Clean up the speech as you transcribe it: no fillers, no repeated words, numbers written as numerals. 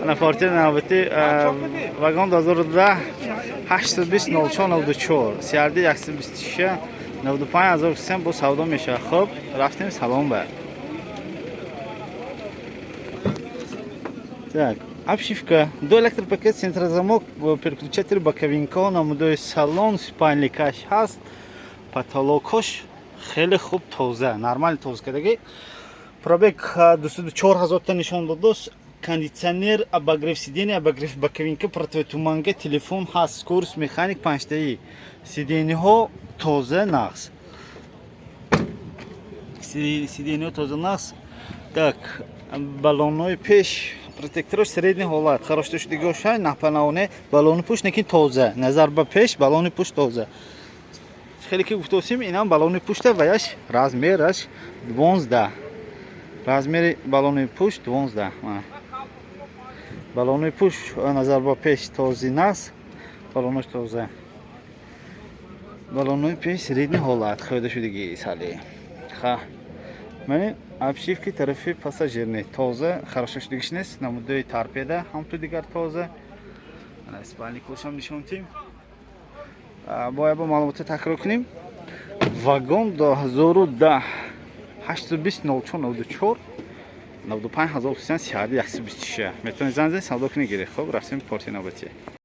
Ана Фортюнер навбати, вагон 2010, 820 04 94, CRD 126, 95 000 сем бо савдо мешавад. Хуб, рафтем салон ба. Так, обшивка, ду электропакет, центрозамок, переключатель боковинка, намудои салон, спальникаш ҳаст, потолокош хеле хуб, тоза, нормально тоза кардагӣ. Пробег 204 ҳазорта нишон додост. Кондитсионер, обогрев сиденья, обогрев боковинка, противотуманка, телефон ҳаст, скорость, механик панҷтаӣ. Сиденьяҳо тоза, нағз. Сиденьяҳо тоза, нағз. Так, баллонҳои пеш, протекторош средний ҳолат, харошта шудагиошай, напанаоне, баллони пушт лекин тоза, назар ба пеш баллони пушт тоза. Хеле ки гуфтосим, инам баллони пушта ва яш размераш 12, размери баллони пушт 12. Баллони пушт назар ба пеш този нағз, баллонош тоза, баллонои пеш средний ҳолат, хӯрда шудагӣ сали. Ха, мани обшивки тарафи пассажирни тоза, хароша шудагиш нест, намудои торпеда ҳамту дигар тоза. Спальникошам нишон тим. Бояд бо маълумота такрор кунем: вагон 2010, 820 04 94, 95 000 сиҳади 126. Метавонед занг занед, савдо кунед, гиред. Хуб, рафтем порти навбатӣ.